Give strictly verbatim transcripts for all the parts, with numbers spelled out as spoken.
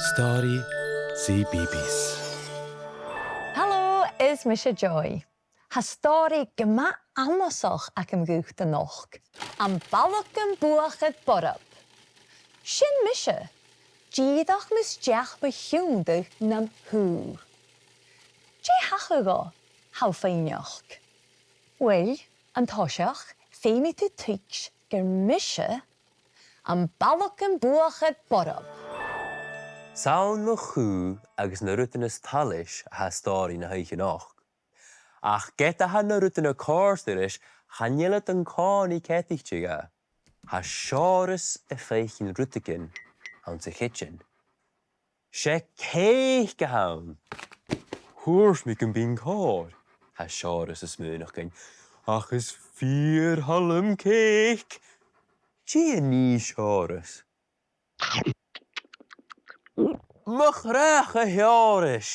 Stòiridh CBeebies. Halò, is mise Joy. Tha stòiridh gu math amasach agam dhut a-nochd. Am Balgan Buachair Borb. Sin mise. Dìreach mus deach mo thionndadh nam shù. Dè thachair dhomh, tha thu a' faighneachd? Uill, an toiseach, feumaidh tu tuigs' gur mise am Balgan Buachair Borb. 'S ann mu chù agus na rudan as toil leis a tha stòiridh na h-oidhche a-nochd. Ach ged a tha na rudan a' còrdadh ris, chan eil iad an-còmhnaidh ceadaichte dha. Tha Seòras a' faicinn rudeigin anns a' chidsin. 'S e cèic a th' ann. Thuirt mi gum bithinn còir, tha Seòras a' smaoineachadh, ach is fìor thoil leam cèic. Dè nì Seòras? Mo chreach, a Sheòrais!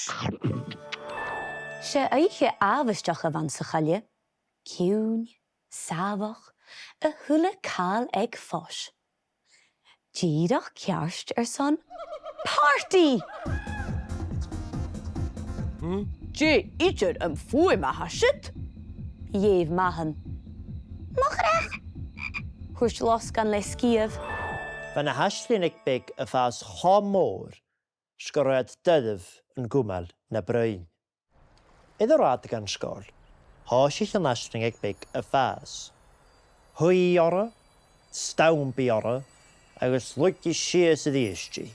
'S e oidhche àbhaisteach a bh' anns a' choille. Ciùin, sàmhach, a h-uile càil aig fois. Dìreach ceart airson partaidh! Dè idir am fuaim a tha siud? Dh'èigh Mathan. Mo chreach! Thuirt losgann le sgiamh. Bha na h-aislingean beaga a' fàs cho mòr 's gun robh iad doirbh an cumail na broinn. Air an rathad dhan sgoil, thòisich an aisling beag a' fàs. Shuidh i oirre, stamp i oirre, agus shlaig i sìos a-rithist i.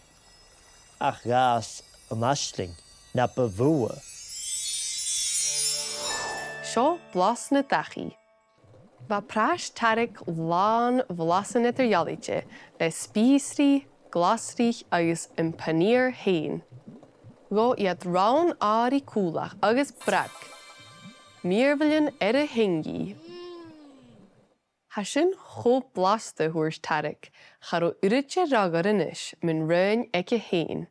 Ach dh'fhàs an aisling na bu mhotha. Seo blas na dachaigh. Bha prais-tarraing làn bhlasan eadar-dhealaichte le spìosraidh, glasraich agus am panair fhèin. Ghabh iad rann àraidh cùlach agus brag. Mìorbhailean air a thighinn. Tha sin cho blasta, thuirt Tarraing, cha robh uiread de fhreagairt a-nis mun roghainn aige fhèin.